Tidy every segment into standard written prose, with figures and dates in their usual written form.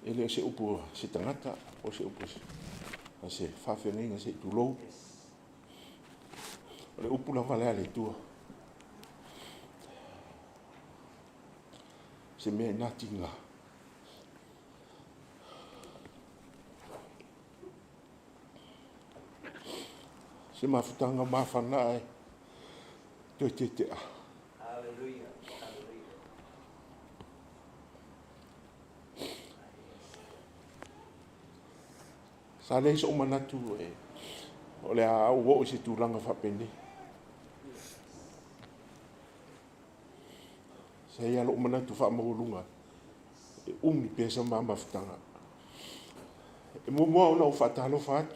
E le o se upu a se tagata po o se upu a se faafeagaiga se i tulou. O le upu lava lea a le Atua. Se mea na tiga. Se mafutaga mafana ae toe tete'a. Sa leai so'u manatu o le a ou oo i se tulaga faapenei. Sa i ai lava lo'u manatu faamaualuga e umi pea sa ma mafutaga. E muamua ona ou faatalofa atu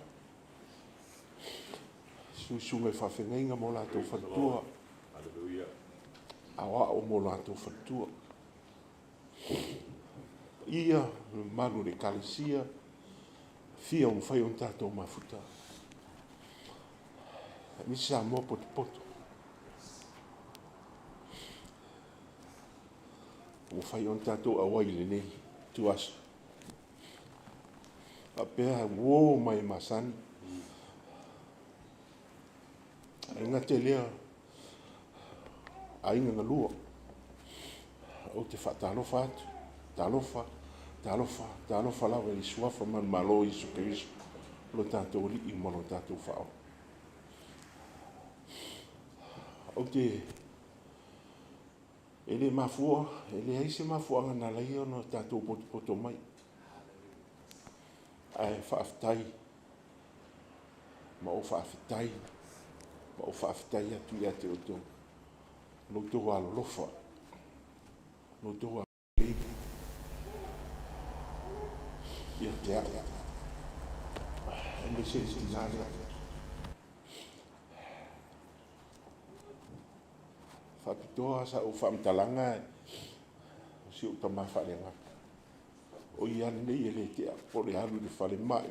i susuga i faafeagaiga ma o latou faletua, aoao ma o latou faletua, paia ma le mamalu o le Ekalesia fia ua mafai ona tatou mafuta, aemaise Samoa potopoto ua mafai ona tatou auai i lenei ituaso. Faapea uo ma e masani, ae le gata i lea o aiga na lua. Ou te faatalofa atu, talofa, talofa, talofa lava i le Suafa manumalo o Iesu Keriso o lo tatou Alii ma lo tatou Faaola. Ou te E le mafua, e leai se mafuaaga na ala ai ona tatou potopoto mai, ae faafetai ma ou faafetai ma ou faafetai atu ia te outou i lo outou alolofa, lo outou agalelei ia te au, aemaise le tina lea. E faapitoa sau faamatalaga o si ou tama faaleagaga, o ia lava lenei e le tea po o le alu i le falemai,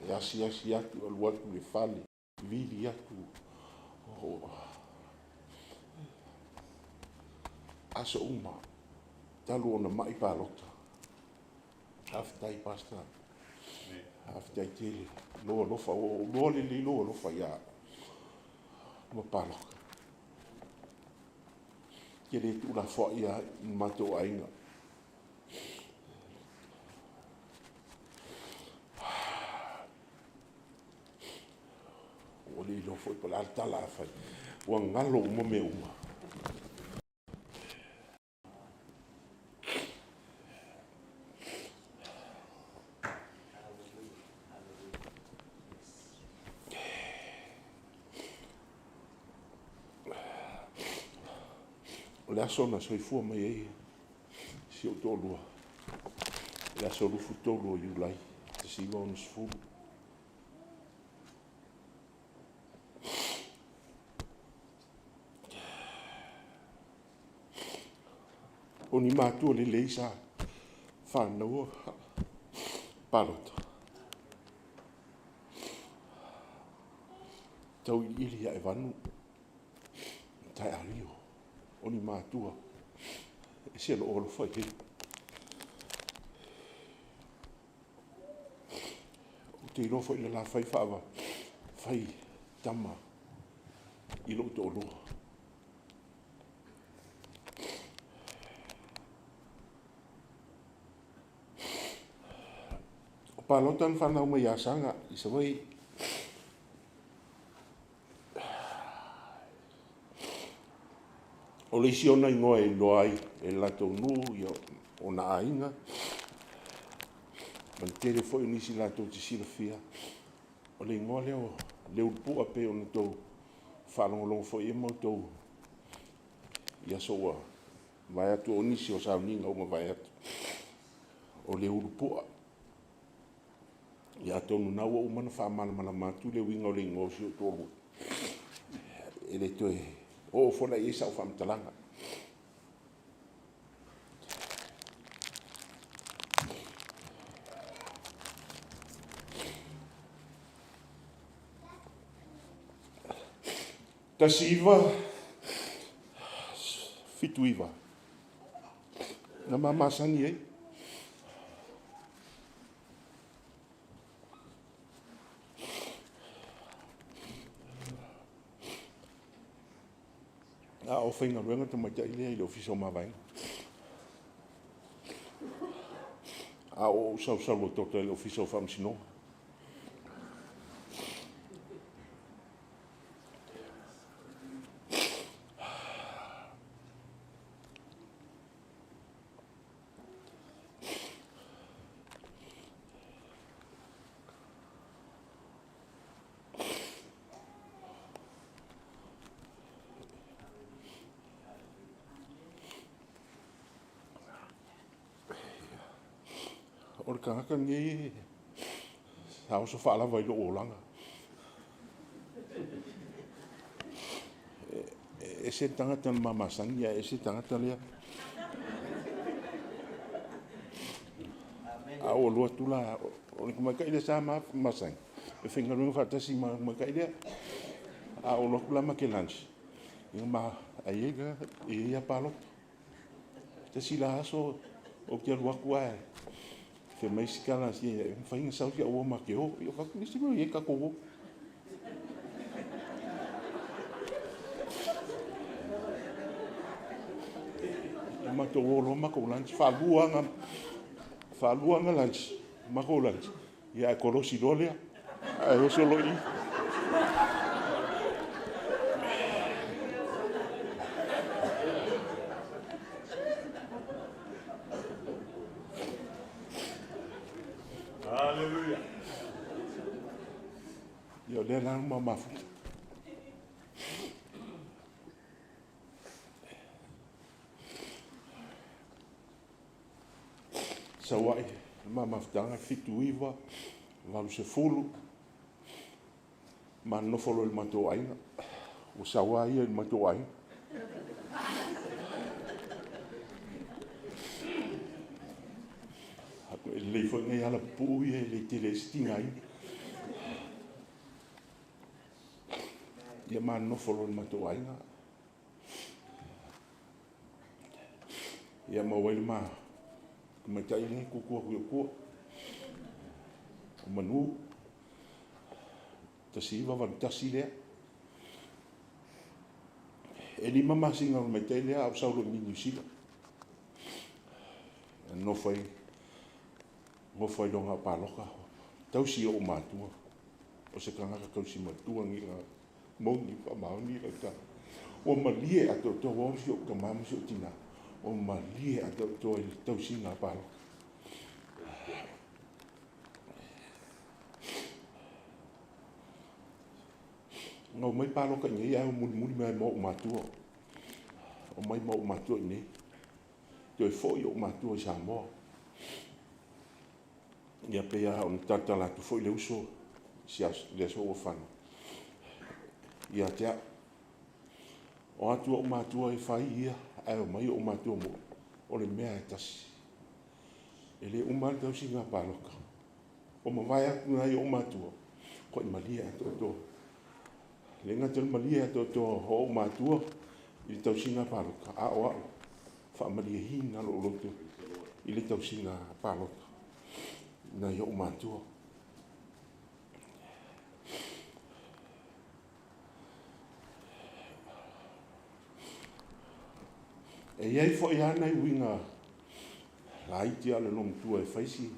e asiasi atu, alu atu i le fale, vili atu, aso uma talu ona mai palota. Faafetai Pastor, faafetai tele i lou alofa, ua ou iloa lelei lou alofa ia au ma palota. E te le tuulafoai lava au ma matou aiga. Ua le iloa foi po o le a le tala a fai, ua galo uma mea uma. O le aso na soifua mai ai si ou toalua, o le aso 23 o Iulai 1960. O ni matua lelei sa fanaua palota, tauiliili ia Evanu ma Taealio, o ni matua e ese lou alofa i ai. Ou te iloa foi le la fai faitama i lou toalua. O palota na fanau mai ia Asaga i Savaii. O le isi ona igoa e iloa ai e le latou nuu ona aiga ma le tele foi o nisi latou te silafia, o le igoa lea o Leulupu'a e pei ona outou faalogologo foi i ai ma outou i aso ua mavae atu, o nisi o sauniga ua mavae atu, o Leulupu'a. Ia atonu o lena ua uma ona faamalamalama atu le uiga o le igoa o si ou toalua, e le toe oo foi la i ai sau faamatalaga. 1979 na ma masani ai. faigaluega le tamaitai lea i le Ofisa o Mavaega. A o ou sausalu atoto i le Ofisa o Faamasinoga. O le tagata lenei sa oso faalava i lou olaga. E ese le tagata na ma masani ae ese le tagata lea. A ou alu atu la, o le tamaitai lea sa ma masani, e faigaluega faatasi ma le tamaitai lea. A ou alu atu la ma te lunch, ae i ai lava palota. Tasi la aso ou te alu atu ae fai mai si tala, se e mafai ona sau si au uo ma te o. Ou fai atu, o le a se mea o i ai le tatou o. Matou o loa matou lunch, e faalua ana lunch, matou lunch, ae kolosi loa lea, ae oso loa i i. Ia o lea la ua ma mafuta. Sau ai, o le ma mafutaga e 1979, 1980, ma nonofo loa i le matou aiga, ua sau lava ia i le matou aiga. E lelei foi nai alapupuu ia e le tele ai se tigaina. Ia ma nonofo loa i le matou aiga, ia maua ai le ma tamaitai lea e tutu atu i ou tua, o Manu, 1981 lea. E 5 masina o le tamaitai lea a ou sau loa i Niu Sila. Na nofo ai loa na o palota, tausi e ou matua, o se tagata tausi matua lenei tagata, e moni ma faamaoni lau tala. Ua malie atoatoa, ua ola si ou tama ma si ou tina, ua malie atoatoa i le tausiga palota. Na omai palota i inei ae o mulimuli mai lava ma ou matua, omai ma ou matua i inei, toe foi ou matua i Samoa. Ia pei lava ona talatala atu foi le uso i le aso ua fano ia te au. O atu ou matua e fai ia ae omai ou matua moi, o le mea lava e tasi. E le uma lava le tausiga palota. Ua mavae atu nai ou matua, matuai malie atoatoa. E le gata i le malie atoatoa o ou matua i le tausiga palota, a o au, e faamalieina lou loto i le tausiga palota i nai ou matua. E i ai foi lava nai uiga laiti lava o le loomatua e fai si…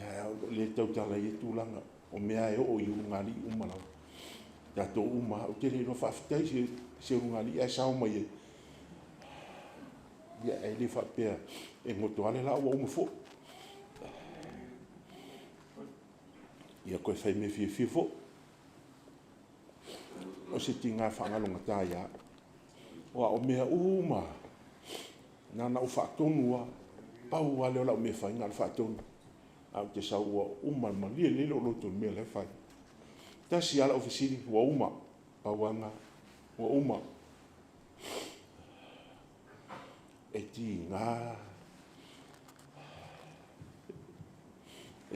ae ou te le tautala i ia tulaga, o mea lava e oo i ulugalii uma lava, o tatou uma lava. Ou te le iloa, faafetai i se ulugalii ae sao mai ai, ae le faapea e goto lava le laa ua uma foi. Ia toe fai mea fiafia foi. O se tina faagalogata ia au, aua o mea uma lava, na ona ou faatonu lava, pau lava lea o lau mea e fai na o le faatonu. Ae ou te sau ua uma, malie lelei lou loto i le mea la e fai. Tasi lava lau fesili ua uma, pau lava lena, ua uma. E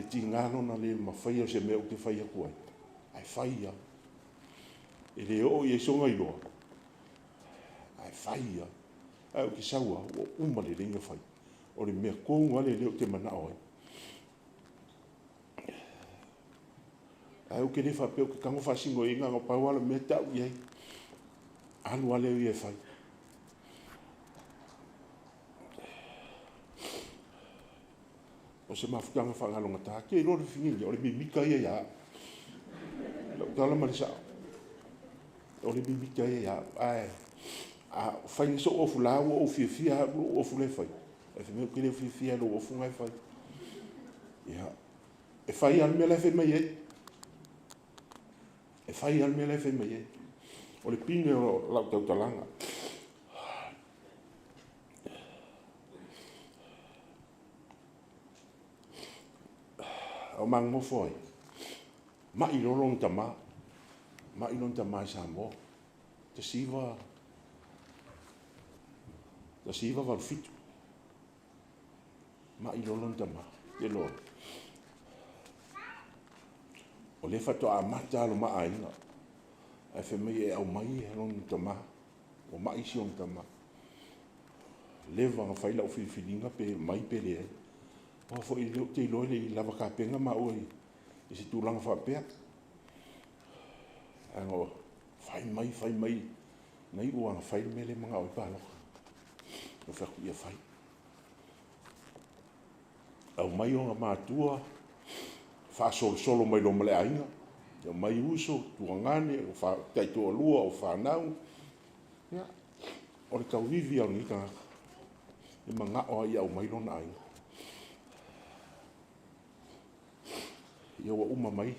tiga lona le mafaia o se mea ou te fai atu ai, ae fai lava. E le oo i ai sona iloa, ae fai lava. Ae ou te sau lava ua uma lelei ona fai. O le mea tonu lava lea ou te manao ai. Ae ou te le faapea ou te tago faasino i ai, na ona pau lava o lau mea tau i ai, alu lava lea o ia e fai. O se mafutaga faagalogata, te iloa le fefiniga, o le mimita ia ia au. Lau tala ma le sao, o le mimita ia ia au. Ae a fai nei sou ofu la ua ou fiafia au i lou ofu la e fai, ae fai mai ou te le o fiafia i lou ofu na e fai. Ia, e fai lava le mea la e fai mai ai. E fai lava le mea la e fai mai ai. O le pine o lau tautalaga. A o ma nonofo ai, mai loa lona tama, mai lona tama i Samoa, 1987, mai loa lona tama. Ou te iloa, o lea faatoa amata lava lo ma aiga, ae fai mai e aumai lona tama, ua mai si ona tama. Ua leva ona fai lau filifiliga pe aumai pe leai. Aua foi o lea ou te iloa e le i lava tapena maua i se tulaga faapea. Ae na fai mai fai mai, na iu lava ina fai le mea lea e manao ai palota. Ou fai atu, ia fai. Aumai ona matua faasolosolo mai loa ma le aiga, omai uso, tuagane, o taitoalua, o fanau. Ia, o le tauivi lava o lenei tagata, e manao lava ia aumai lona aiga. Ia ua uma mai,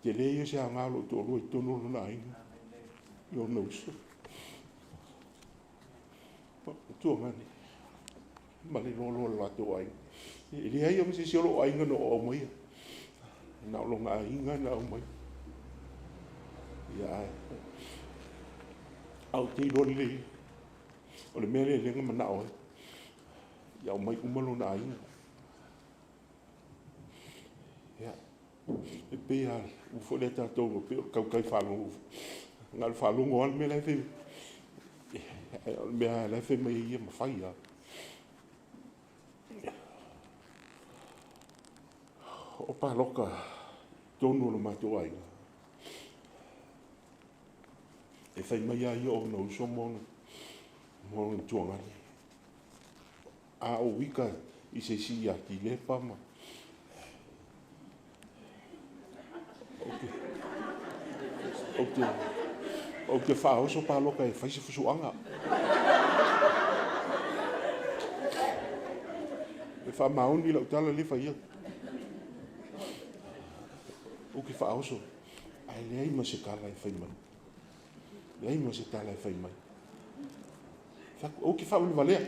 tele ia o se aoga o lou toalua i totonu o lona aiga i ona uso. O tuagane, ma le loaloa o le latou aiga. E leai lava ma se isi o lou aiga na ou aumaia, na o lona aiga na aumai. Ae ou te iloa lelei, o le mea lea na manao ai, ia aumai uma lona aiga. Ia, e pei lava o le upu foi lea a tatou e pei o le tautai faalogo, na o le faalogo lava le mea la e fai mai ai, a o le mea lava la e fai mai e ia ma fai lava. O palota i totonu o le matou aiga, e fai mai lava ia o ona uso ma ona tuagane. A ou ita i se isi ia Kilepa ma… ou te faaoso palota e fai se fusuaga. E faamaoni lau tala lea e fai atu. Ou te faaoso, ae leai ma se tala e fai mai. Leai ma se tala e fai mai. Fai atu, ou te faavalevalea,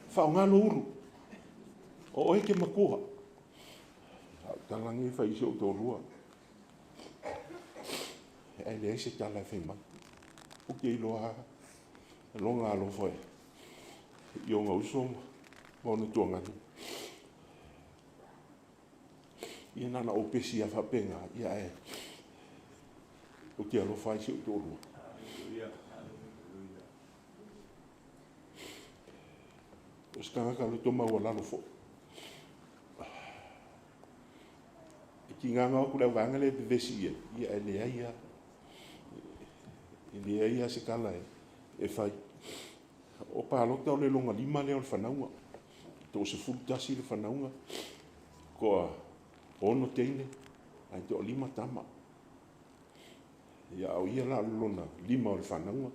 faaaoga lou ulu, o oe e te matua. A o tala nei e fai i si ou toalua, ae leai se tala e fai mai. Ou te iloa lava lona alofa i ona uso ma ona tuagane. Ia na ona ou pesi lava faapena, ae ou te alofa lava i si ou toalua. O se tagata loto maualalo foi. E tiga ona o atu le auvaega lea e vevesi i ai, ae leai lava. E leai lava se tala e fai. O palota o le lona 5 lea o le fanauga. E toa-11 le fanauga, toa-6 teine ae toa-5 tama. Ia a o ia la o le lona 5 o le fanauga.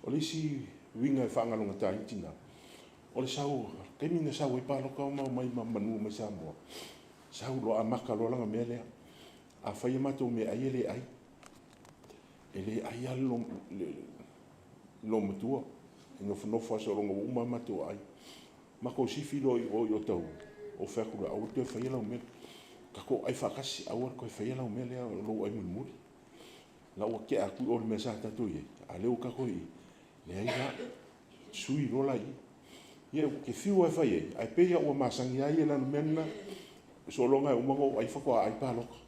O le isi uiga e faagalogata ai le tina, o le sau, o le taimi na sau ai palota ma omai ma manu mai Samoa, sau loa amata loa lana mea lea, a fai a matou meaai e le ai. E le ai lava le loomatua, e nofonofo lava seiloga ua uma a matou aai. Matou sifi loa i o i Otahuhu, ou fai atu loa, aua le toe faia lau mea lea, tatou aai faatasi, aua le toe faia lau mea lea o lou ai mulimuli. O la e ua tea atu i o i le mea sa tatou i ai, a o lea ua tatou i i, leai la, sui loa la i i. Ia ou te fiu lava e fai i ai, ae pei lava ua masani lava ia i lana mea lena, seiloga e uma ona ou ai faatoa ai palota.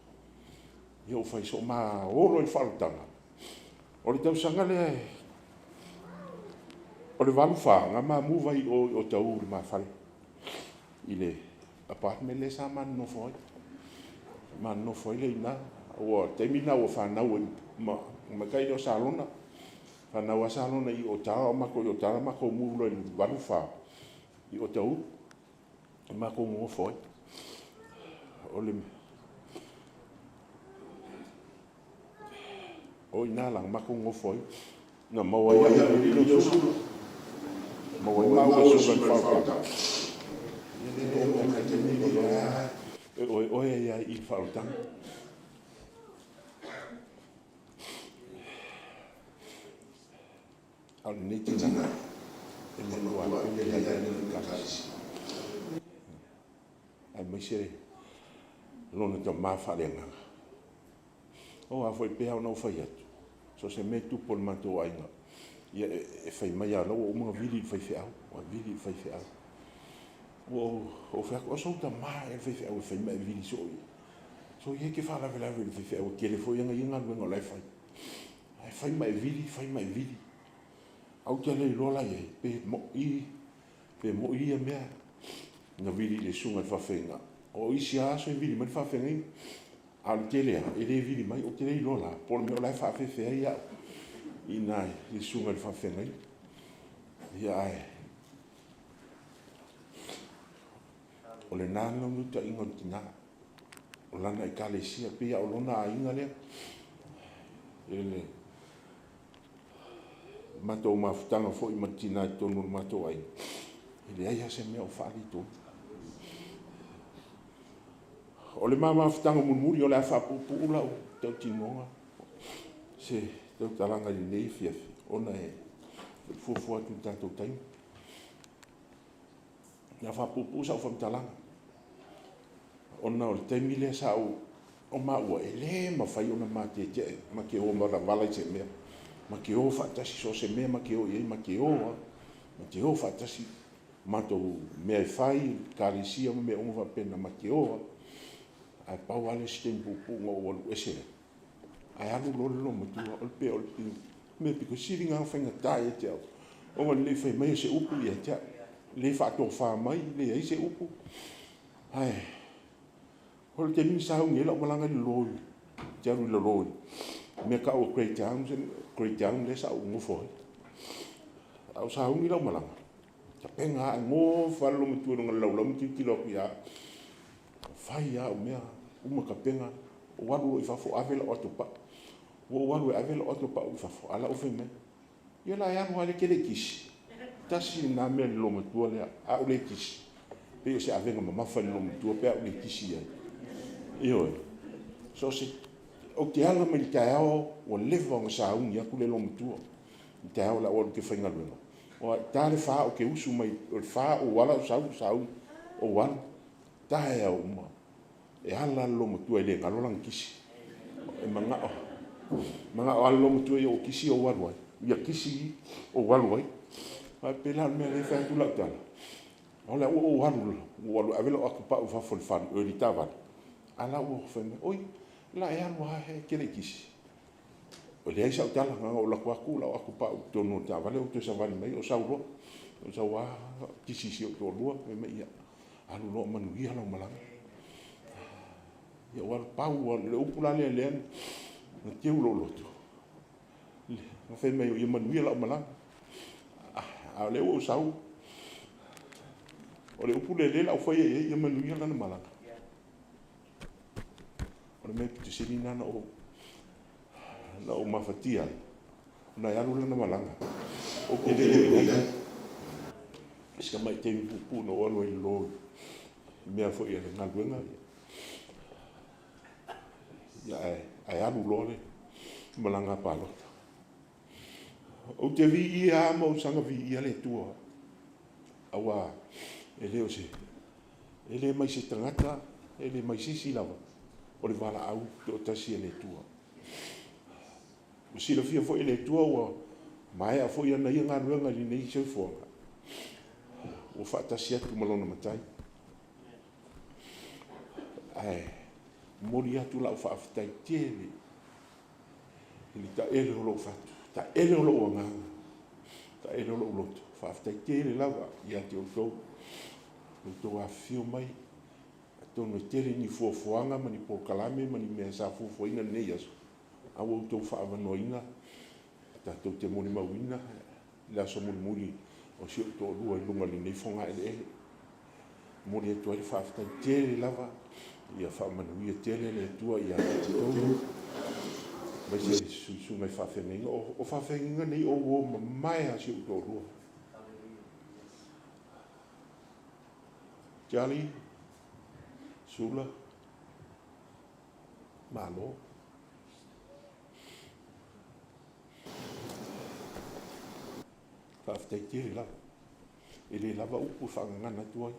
Ia ua fai soo ma o loa i le faaolataga. O le tausaga lea o le 84 na ma move ai i o i Otahuhu i le ma fale, i le apartment lea sa ma nonofo ai. Ma nonofo ai lea i ina. Ua taimi lena ua fanau ai ma matai lea o Salona. Fanau lava Salona i Otara, o matou i Otara matou move loa i le 84 i Otahuhu matou nonofo ai. O i ina la na matou nonofo ai, na maua ai au e Sula, maua ai maua e Sula i le faaolataga. Ia lea na oo mai lava i le taimi lenei, o lea lava e oeoe ai lava i i le faaolataga. A o lenei tina, e matua pele lava ia te au le Ekalesia, aemaise lona tama faaleagaga. Aua foi e pei lava ona ou fai atu, so o se mea e tupu i le matou aiga, ia e fai mai lava o la ua uma ona vili i le faifeau, ua vili i le faifeau. Ua ou fai atu, o sou tama ea le faifeau e fai ma e vili soo i ai? Soia e te faalavelave i le faifeau e tele foi ana ia galuega o la e fai, ae fai ma e vili, fai ma e vili. Ae ou te le iloa la i ai, pe moni ia mea na vili i le susuga i le faafeagaiga. O isi lava aso e vili mai le faafeagaiga, a o le tele lava e le vili mai. Ou te le iloa la po o le mea o la e faafefe ai au i ina i le susuga i le faafeagaiga. Ia, ae o lena le naunautaiga o le tina, o lana Ekalesia, pei lava o lona aiga lea. I le matou mafutaga foi ma le tina i totonu o le matou aiga, e leai lava se mea o faaletonu. O le ma mafutaga mulimuli, o le a faapuupuu lau tautinoga, se tautalaga i lenei afiafi ona e fuafua atu i le tatou taimi. O le a faapuupuu sau faamatalaga, ona o le taimi lea sa ou… O maua, e le mafai ona ma tete'e, ma te o valavala i se mea, ma te o faatasi, so o se mea ma te o i ai, ma te o lava, ma te o faatasi i matou mea e fai i Ekalesia ma mea uma faapena, ma te o lava. Ae pau lava lea o si taimi puupuu na ou alu ese ai, ae alu loa le loomatua. O le mea aupito sili lena ona faigata ia te au ona o le le fai mai o se upu ia te au, le faatofa mai, leai se upu. Ae oo i le taimi na sauni ai lau malaga i le ou te alu i lalo i le mea e tau o Greytown lea sa ou nofo ai. A o sauni lau malaga, tapena lava, ae nofo lava le loomatua i luga o le laulau ma tilotilo atu ia au. Fai lava au mea, uma tapena, ou alu loa i fafo ave lau atopau. Ua ou alu e ave lau atopau i fafo, a o la e ua fai mai, ia o le a e alu lava o lea e te le i kisi. Tasi lena mea i le loomatua lea, a ou le kisi, e pei o se avega mamafa i le loomatua pe a ou le kisi i ai. Ioe. Ou te ala mai i le taeao ua leva ona sauni atu le loomatua i le taeao o le a ou alu ou te faigaluega. Aua e ta le 4 ou te usu mai, o le 4 ou ala ou sau sauni, ou alu, taeao uma. E ala lava le loomatua e le galo lana kisi. E manao lava le loomatua ia ou kisi ou alu ai, ia kisi ou alu ai. Aua pei la o le mea lea e fai atu lau tala, o lea ua ou alu ua ou alu e ave lau atopau i fafo i le taavale, a o la e ua fai mai, oi, o le a e alu lava e te le i kisi. E leai sau tala, na ona ou alu atu lava tuu lau atopau i totonu o le taavale ou toe savali mai ou sau loa. Ou sau lava kisi i si ou toalua, fai mai, ia, alu loa ma manuia lau malaga. Ia ou alu, pau lava o le upu la lea na teu i lou loto, na fai mai ia manuia lau malaga, a o lea ua ou sau. O le upu lea o lea o le a ou faia i ai, ia manuia lana malaga. O le mea aupito sili lena na ou mafatia ai, ona e alu lana malaga, ou te le o i ai. Si tamai taimi puupuu na ou alu ai i lalo i mea foi o le galuega, ae alu loa le malaga palota. Ou te viia lava ma ou saga viia le Atua, aua e le mai se tagata, e le mai se isi lava, o le valaau toatasi a le Atua. Ua silafia foi e le Atua ua maea foi ana ia galuega i lenei soifuaga, ua faatasi atu ma lona Matai. Ae momoli atu lau faafetai tele i le taele o lou fatu, taele o lou agaga, taele o lou loto, faafetai tele lava ia te outou i lo outou afifio mai. Atonu e tele ni fuafuaga ma ni polokalame ma ni mea sa fuafuaina i lenei aso, a ua outou faaavanoaina tatou te molimauina le aso mulimuli o si ou toalua i luga o lenei fogaeleele. E momoli atu ai le faafetai tele lava, ia faamanuia tele le Atua ia te outou, aemaise le susuga i faafeagaiga. O faafeagaiga nei o uo mamae a si ou toalua. Charlie, Sula, malo. Faafetai tele lava. E le lava upu e faagagana atu ai.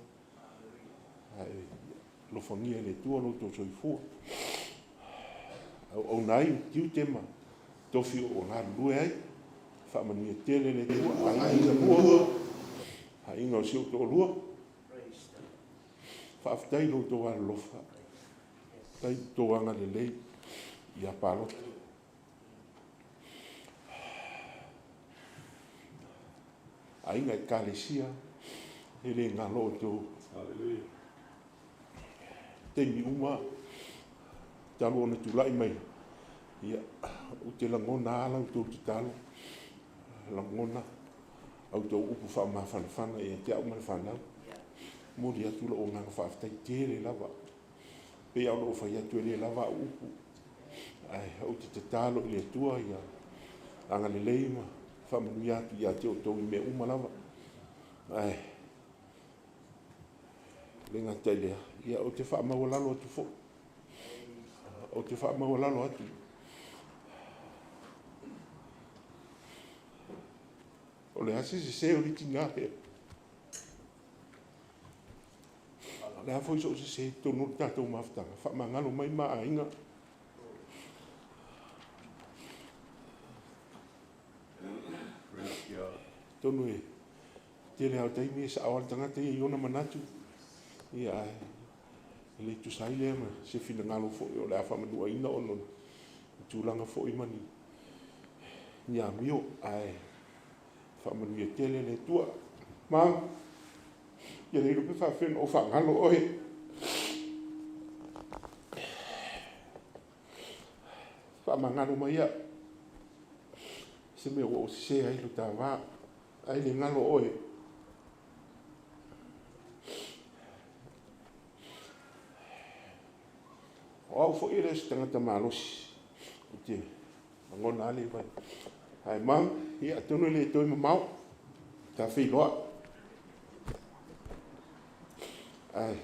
Ae alofagia e le Atua lo outou soifua. Auauna ai i tiute ma tofi o galulue ai. Faamanuia tele le Atua. Aiga lua, aiga o si ou toalua. Faafetai i lo outou alolofa. Faafetai i lo outou agalelei ia Palota. Aiga Ekalesia, e le galo outou. Taimi uma talu ona tulai mai, ia, ou te lagona lava la outou tatalo, lagona a outou upu faamafanafana ia te au ma le fanau. Momoli atu lou agaga faafetai tele lava. Pei lava ona ou fai atu e le lava au upu, ae ou te tatalo i le Atua ia agalelei ma faamanuia atu ia te outou i mea uma lava. Ae le gata i lea, ia ou te faamaualalo atu foi. Ou te faamaualalo atu. O le a se sese o le tina lea? O le a foi sou sese i totonu o le tatou mafutaga, faamagalo mai ma aiga. Atonu e tele lava o taimi e sao lava le tagata ia i ona manatu, ia ae e le tusa ai lea ma se finagalo foi o le a faamanuaina ona o ni tulaga foi ma ni amio, ae faamanuia tele le Atua. Ma, ia le iloa pe faapefea ona ou faagalo oe. Faamagalo mai au, se mea ua ou sese ai i lo ta va, ae le galo oe. O au foi e le o se tagata malosi, ou te lagona lava le iloa. Ae mom, ia atonu e le toe mamao, ta feiloai. Ae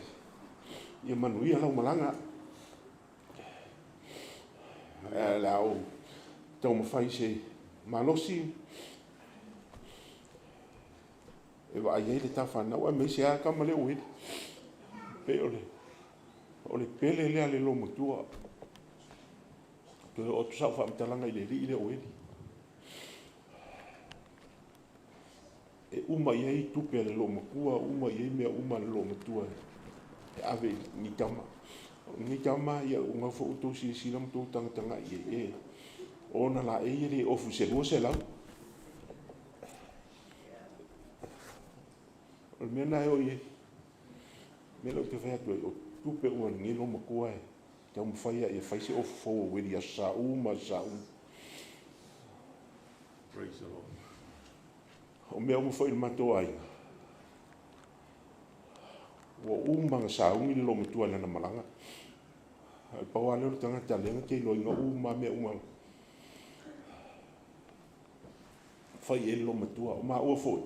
ia manuia lau malaga. Ae o le a ou taumafai se malosi e vaai ai le ta fanau, aemaise lava tama lea ua i. Pei o le pele lea a le loomatua. Toe oo atu sau faamatalaga i le alii lea o Eli. E uma i ai tupe a le loomatua, uma i ai mea uma a le loomatua e ave i ni tama. O ni tama, ia o lena foi ua outou silasila ma outou tagatagai i ai, o ona laei e le ofu i se 200. O le mea lena e oo i ai. O le mea lea ou te fai atu ai, o tupe uma a lenei loomatua e taumafai lava ia fai se ofu fou o Ueli i Aso Sa uma, Aso Sa uma. Praise the Lord. O mea uma foi i le matou aiga, ua uma ona sauni le loomatua i lana malaga. Ae pau lava lea o le tagata lea na te iloaina uma lava mea uma fai i ai le loomatua. O maua foi,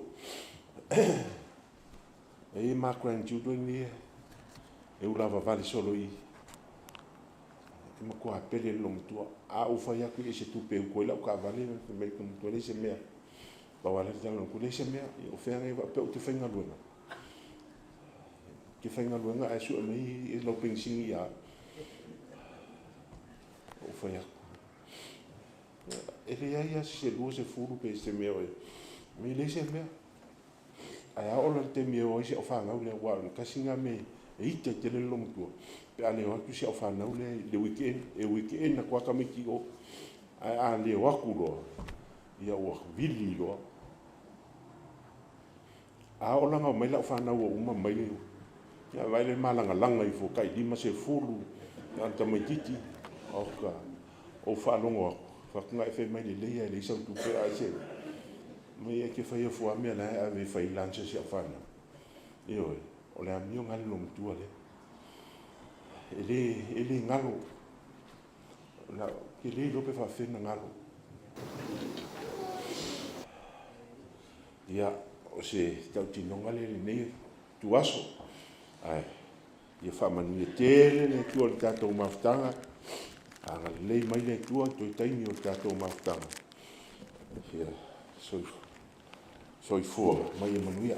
e i ai ma grandchildren ia e ulavavale solo i i. E matua pele le loomatua. A ou fai atu i se tupe e utu ai lau taavale, fai mai le loomatua, e leai se mea. Pau lava lea o le tala a le loomatua, leai se mea. O fea e faapea ou te faigaluega? Ou te faigaluega ae sue mai lau penisini ia au. Ou fai atu, e leai lava se 20 pe se mea o e, e leai se mea. Ae a oo la i le taimi e o ai si au fanau lea, aua o le tasi lena mea e ita ai tele le loomatua, pe a le o atu si au fanau lea i le weekend, e weekend atu lava tamaiti i o. Ae a le o atu loa, ia ua vili loa. A oo la ina omai lau fanau ua uma mai le Ia vaai la i ai malagalaga ifo tai 50 na o le tamaitiiti. Oka, ou faalogo atu, fai atu na e fai mai lelei lava e leai sau tupe ae se omai e te faia fua lava mea la e ave e fai ai lunch a si au fanau. Ioe, o le amio lena a le loomatua lea. E le galo, ou te le iloa pe faapefea ona galo. Ia, o se tautinoga lea i lenei ituaso, ae ia faamanuia tele le Atua i le tatou mafutaga, agalelei mai le Atua i toe taimi o le tatou mafutaga. Ia soifua ma ia manuia.